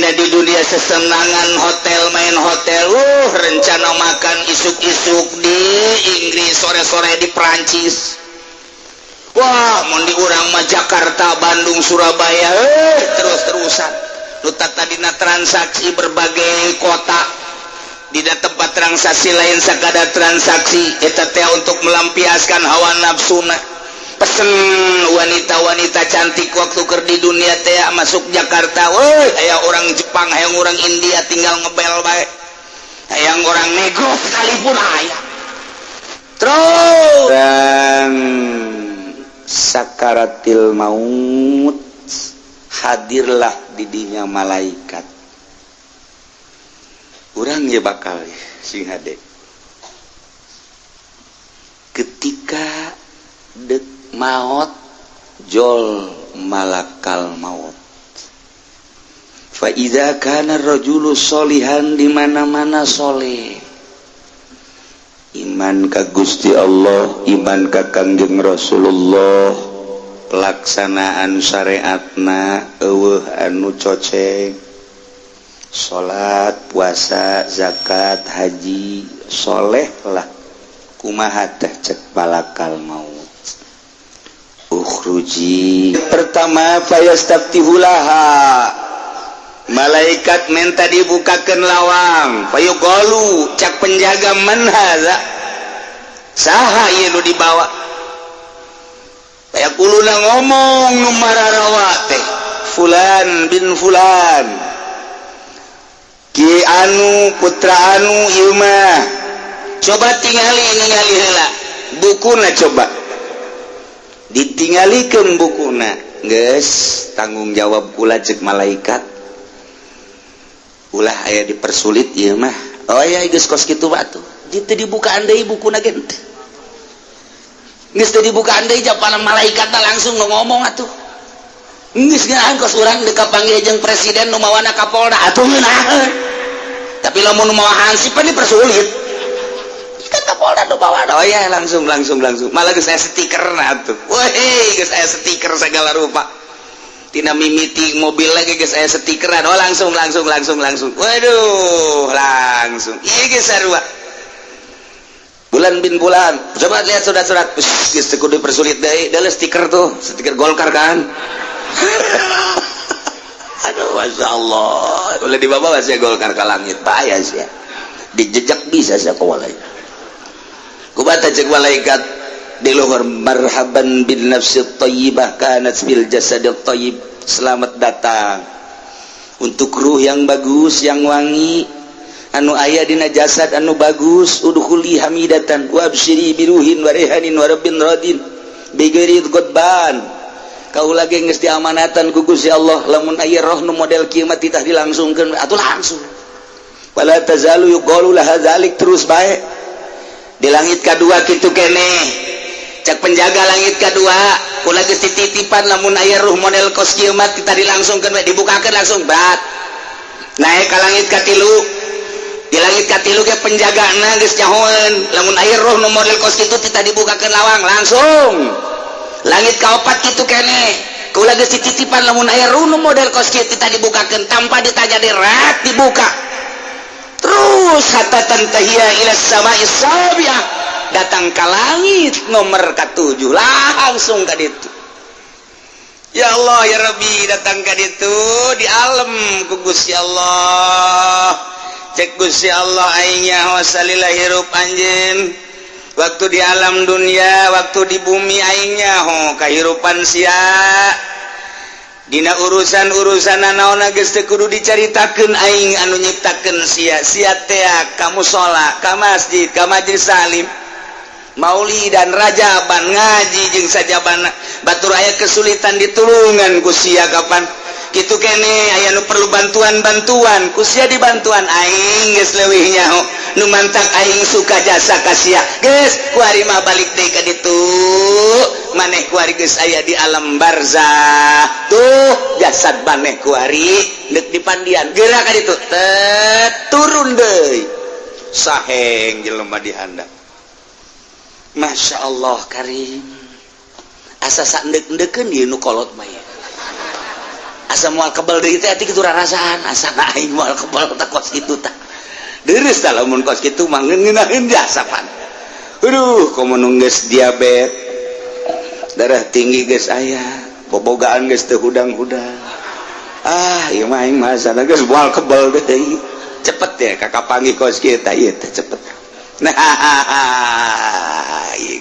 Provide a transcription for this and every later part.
Tadina di dunia sesenangan hotel, main hotel, rencana makan isuk-isuk di Inggris, sore-sore di Prancis. Wah, mau di urang mah Jakarta, Bandung, Surabaya, terus-terusan. Nu tadina transaksi berbagai kota, tidak tempat transaksi lain sekadar transaksi eta teh untuk melampiaskan hawa nafsuna. Pesen wanita-wanita cantik waktu keur di dunia teh, masuk Jakarta, woi, aya orang Jepang, hayang orang India, tinggal ngebel bae, hayang orang nego sekalipun aya terus. Dan sakaratil maut, hadirlah didinya malaikat. Urang ya bakal sing hade ketika dek maut, jol malakal maut. Fa iza kana rajulu solihan, di mana-mana soleh, iman ka Gusti Allah, iman ka Kangjeng Rasulullah, pelaksanaan syariatna euweuh anu coceng, salat, puasa, zakat, haji, soleh lah. Kumaha teh cek malakal maut? Ukhruji. Pertama, fayastaftihu laha, malaikat minta dibukakan lawang. Fayuqalu, cak penjaga, man hadza, saha ieu nu dibawa? Fayaquluna, ngomong nu mararawa teh, fulan bin fulan, Ki anu putra anu ieu mah. Coba tingali, ningali heula bukuna, coba ditinggalikeun bukuna. Geus tanggung jawab kula, cek malaikat, ulah aya dipersulit ieu mah. Oh ya, geus kos kitu batu ditu dibukaan deui bukuna ge henteu. Geus teu dibukaan deui, japana malaikat langsung ngomong atuh. Geus ngeunaheun kos urang deuk kapanggih jeung presiden, nu mawana Kapolda atuh ngeunaheun. Tapi lamun nu mawa hansip pan dipersulit kan. Kapolda nu mawana, oh ya, langsung langsung langsung, malah geus aya stiker atuh. Weh, geus aya stiker segala rupa, tina mimiti mobil lagi geus aya stikeran. Oh, langsung langsung langsung langsung, waduh, langsung ieu geus sarua. Bulan bin bulan, coba lihat surat-surat. Geus teu kudu dipersulit deui, deuleu stiker tuh, stiker Golkar kan. Aduh, masya Allah, boleh dibawa masih Golkar ke langit, bahaya sih ya. Dijejak bisa sih kawalai. Kubata cek malaikat di luhur, marhaban bin nafsi thayyibah kanat fil jasadil thayyib. Selamat datang untuk ruh yang bagus, yang wangi, anu aya dina jasad anu bagus. Udkhuli hamidatan wa absyiri biruhin wa rehanin wa rabbin radin bighairi ghadban. Kau lagi geus diamanatan ku Gusti Allah, lamun aya roh nu model kieu mah titah dilangsungkeun atuh langsung. Wala tazalu yuqalu laha dzalik, terus bae. Di langit kadua kitu keneh, cek penjaga langit kedua, kula geus dititipan, lamun aya ruh model kos kieu mah titah dilangsungkeun we, dibukakeun langsung berat. Naik ka langit katilu, di langit katilu ge penjagana geus nyahoeun, lamun aya roh nu model kos kitu titah dibukakeun lawang langsung. Langit kaopat kitu keneh, kula geus dititipan, lamun aya ruh nu model kos kieu titah dibukakeun, tanpa ditanya dirat dibuka terus hatta tantahiya ila samai sabiah, datang ke langit nomor ke-7, langsung ke ditu. Ya Allah, ya Rabbi, datang ke ditu di alam ku Gusti Allah. Cek Gusti Allah, aing nyaho salila hirup anjeun waktu di alam dunia, waktu di bumi, aing nyaho kahirupan sia dina urusan-urusan naon geus teu kudu dicaritakeun, aing anu nyiptakeun sia. Sia teh ka musala, ka masjid, ka majelis salim, mauli dan rajaban, ngaji jeung sajabana. Batur aya kesulitan, ditulungan ku sia. Kapan kitu kene aya nu perlu bantuan-bantuan, ku sia dibantuan. Aing geus leuwih nyaho, nu mantak aing suka jasa ka sia. Geus kuari mah balik deui ka ditu. Maneh kuari geus aya di alam barzah, tuh jasad maneh kuari deuk dipandian, geura ka ditu. Tet, turun deui, saheng jelema di handap. Masya Allah karim, asa sandek-ndekeun ieu nu kolot mah ya. Asa moal kebal deui teh kitu rarasaan, asa aing moal kebal tah kos kitu tah. Deres tah lamun kos kitu mah ngeunaheun jasa pan. Aduh, komo nu geus diabet, darah tinggi geus aya, bobogaan geus teu hudang-hudang. Ah, ieu mah aing mah asana geus moal kebal deui. Cepet ya kakak panggih kos kita ieu teh cepet. Nah,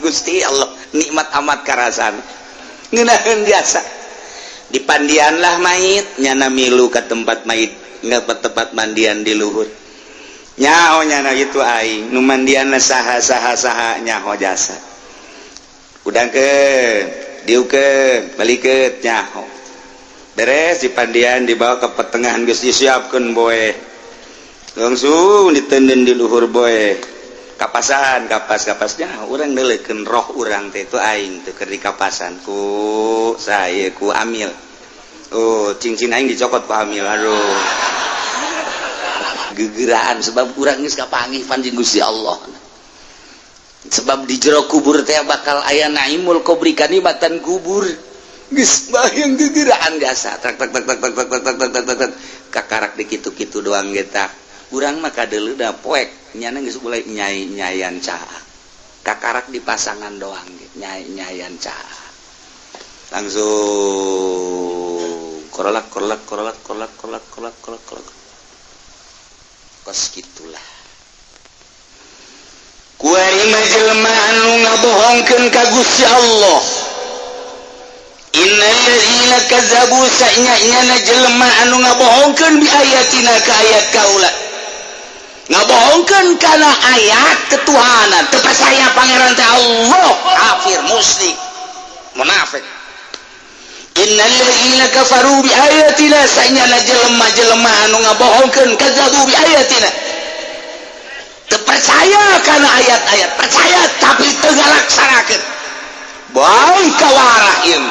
Gusti Allah nikmat amat karasan. Ngeunaheun jasa. Dipandianlah mayit, nyana milu ke tempat mayit, nggak ke tempat mandian di luhur. Nyaho nyana itu aing nu mandianna saha saha saha, nyaho jasa. Udangkeun, diukeun, balikeun, nyaho. Beres dipandian, dibawa ke pertengahan, geus disiapkeun boe. Langsung ditenden di luhur boe. Kapasan, kapas kapasnya urang neuleukeun roh urang teh itu aing teh keur dikapasan ku saya, ku amil. Oh, cincin aing dicokot ku amil. Aduh. Gegeraan sebab urang geus kapanggih panjing Gusti Allah. Sebab di jero kubur teh bakal aya naimul kubri, kanikmatan kubur. Geus bayang gegeraan jasa. Tak tak tak tak tak tak tak tak tak tak tak kakarak di kitu-kitu doang ge tah. Urang mah kadeuleu da poek, nyana geus mulai nyai-nyayan caah. Kakarak di pasangan doang ge nyai-nyayan caah. Langsung korolak korolak korolak korolak korolak korolak korolak korolak. Kos gitulah. Kuari mah jelema anu ngabohongkeun ka Gusti Allah. Innalladzina kazzabu, sanya-nyana jelema anu ngabohongkeun, bi ayatina, ka ayat kaula. Ngabohongkeun kana ayat ketuhanan, teu percaya Pangeran teh Allah, kafir, musyrik, munafik. Innalladzina kafaru bi ayatina, sanyana jelema-jelema anu ngabohongkeun, kazzabu bi ayatina, teu percaya kana ayat-ayat, percaya tapi teu ngalaksanakeun. Baik kawarah ieu.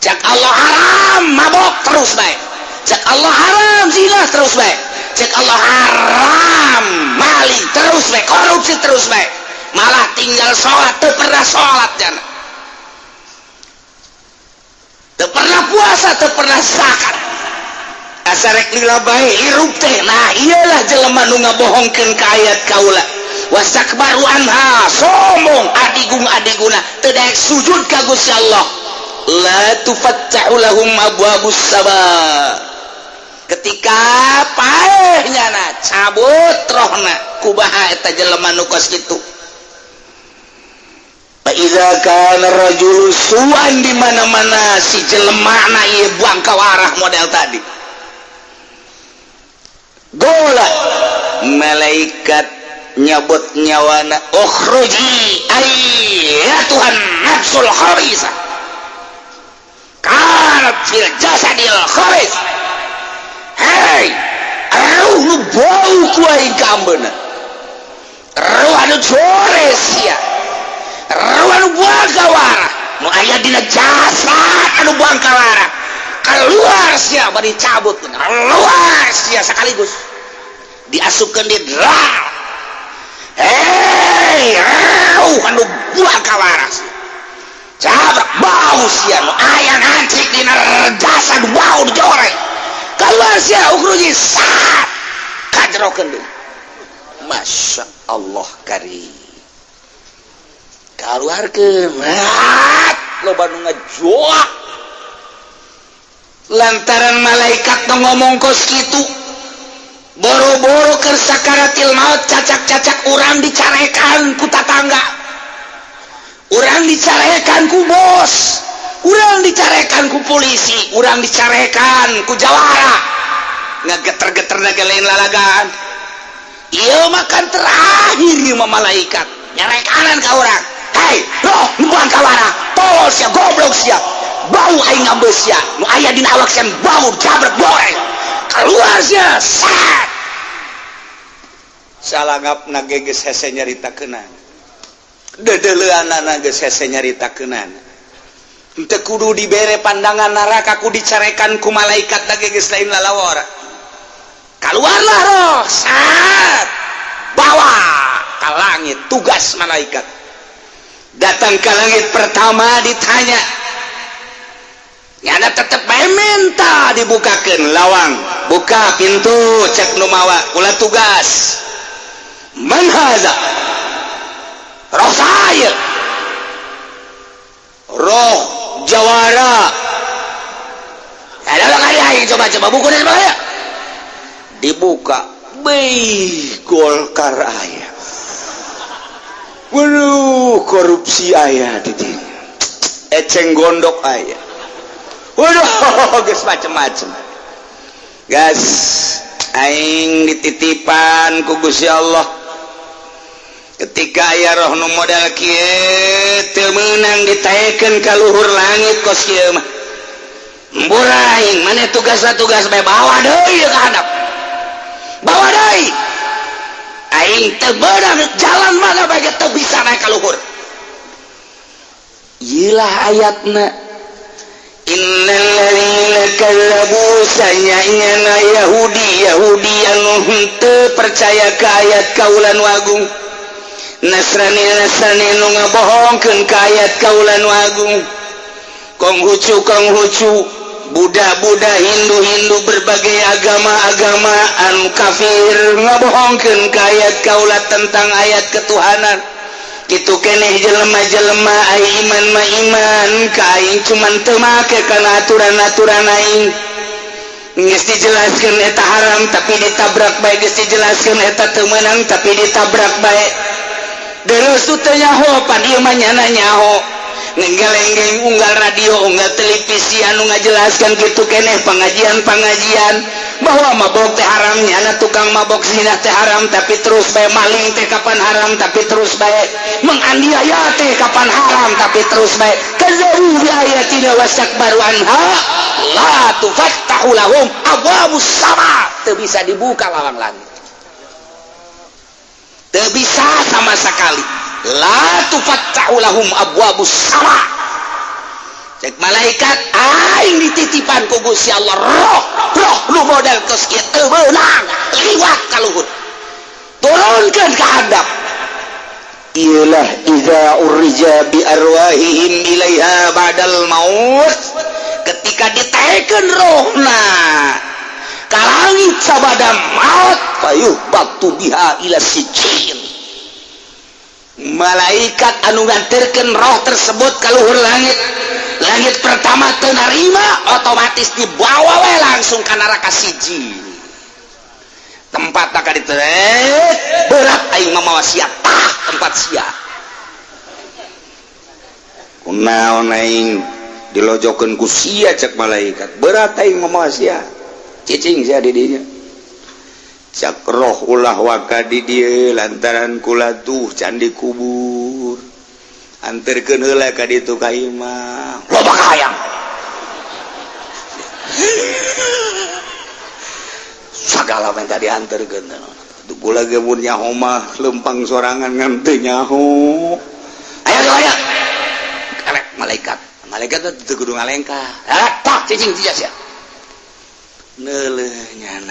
Cek Allah haram mabok, terus bae. Cek Allah haram zina, terus bae. Cek Allah haram maling, terus bae. Korupsi, terus bae. Malah tinggal sholat, teu pernah sholat jana, teu pernah puasa, teu pernah zakat, asa rek lila bae hirup teh. Nah, iyalah jelema nu ngabohongkeun ka ayat kaula. Wastakbaru anha, sombong, adigung adiguna, teu daek sujud ka Gusti Allah. La tufattahu lahum abwabus sama. Ketika paehnya na cabut rohna, kubaha eta jelema nu kos kitu? Fa iza kana rajulu suan, di mana-mana si jelema na ieu buang kawarah model tadi. Gola malaikat nyabut nyawana, ukhruji ayyatuhan nafsul khabisa kanat fil jasadil khabis. Hei, ruh nu bau ku aing kaambeuna, ruh anu jores sia, ruh anu buang kawara, nu aya dina jasad anu buang kawara, keluar sia. Bari cabut, keluar sia sekaligus diasupkeun di dral. Hei, ruh anu buang kawara sia, cabrak bau sia, nu aya ngancik dina jasad bau dijoreng, keluar sia. Ukhruji saat kajerokeun deui. Masya Allah kari keluarkeun loba nu ngajoak lantaran malaikat nu ngomong kos kitu. Boro-boro keur sakaratil maut, cacak-cacak urang dicarekan ku tatangga, urang dicarekan ku bos, urang dicarekan ku polisi, urang dicarekan ku jawara, ngageter-geter naga lain lalagan. Iya, makan terakhir ieu mah malaikat nyarekanan ka urang, "Hei roh nu buang kawara, tolol sia, goblok sia, bau aing ngambeus sia, nu aya dina awak sia bau, jabret goreng, keluar sia." Sat salangap nage geus hese nyaritakeunana, dedeleuanana geus hese nyaritakeunana. Teu kudu dibere pandangan neraka, ku dicarekan ku malaikat lagi geus lain lalawara. Keluarlah roh, saat bawa ke langit. Tugas malaikat datang ke langit pertama ditanya. Nyana tetep bae minta dibukakeun lawang. Buka pintu, cek nu mawa, kula tugas. Man haza? Roh saya. Roh jawara. Ada kali aing coba-coba buku dan sebagainya. Dibuka, beuh, Golkar aya. Waduh, korupsi aya di dinya. Eceng gondok aya. Waduh, geus macem-macem. Gas, aing dititipan ku Gusti Allah. Ketika aya roh nu modal kieu teu meunang ditaekeun ka luhur langit kos kieu mah. Mbura aing, maneh tugas tugas bae, bawa deui ka handap. Bawa deui. Aing teu beunang, jalan mana bae teu bisa naik ka luhur. Ieu lah ayatna. Innalladzina kazzabu, sanyana Yahudi Yahudi anu henteu percaya ka ayat kaula nu agung, Nasrani Nasrani nu ngabohongkeun ka ayat kaula nu agung, Konghucu Konghucu, Buddha Buddha, Hindu Hindu, berbagai agama-agama anu kafir ngabohongkeun ka ayat kaula tentang ayat ketuhanan. Gitu keneh jelema-jelema ai iman mah iman ka aing, cuman teu make kana aturan-aturan aing. Geus dijelaskeun eta haram tapi ditabrak bae, geus dijelaskeun eta teu meunang tapi ditabrak bae. Terus teu nyaho, pan ieu mah nyana nyaho. Nenggeleng unggal radio, unggal televisi anu ngajelaskan gitu keneh, pengajian-pengajian bahwa mabok teh haram, nyana tukang mabok, zina teh haram tapi terus bae, maling teh kapan haram tapi terus bae, menganiaya teh kapan haram tapi terus bae. Kazzabu bi ayatina wastakbaru anha, la tufattahu lahum abwabus sama, teu bisa dibuka lawang langit, teu bisa sama sekali. La tufattahu lahum abwabus sama. Cek malaikat, aing dititipan ku Gusti Allah roh roh nu model kos kieu teu meunang liwat ka luhur, turunkeun ka handap. Iyalah, iza urija bi arwahihim ilaiha ba'dal maut, ketika ditaekeun rohna ka langit sabada maut, fayuhbatu biha ila sijin. Malaikat anu nganterkeun roh tersebut ka luhur langit, langit pertama teu narima, otomatis dibawa we langsung ka neraka siji tempat tak ditu. Berat aing mamawa sia, tah tempat sia. Kunaon aing dilojokeun ku sia? Cek malaikat, berat aing mamawa sia, cicing sia di dinya. Cak roh, ulah waka di dieu lantaran kula tuh can dikubur, anterkeun heula ka ditu ka imah, loba kahayang sagala minta dianterkeun. Tuh kula ge mun nyaho mah lempang sorangan, ngan teu nyaho. Aya aya karek malaikat, malaikat teh teu kudu ngalengkah. Ah, tak cicing sia sia neuleuh nyana.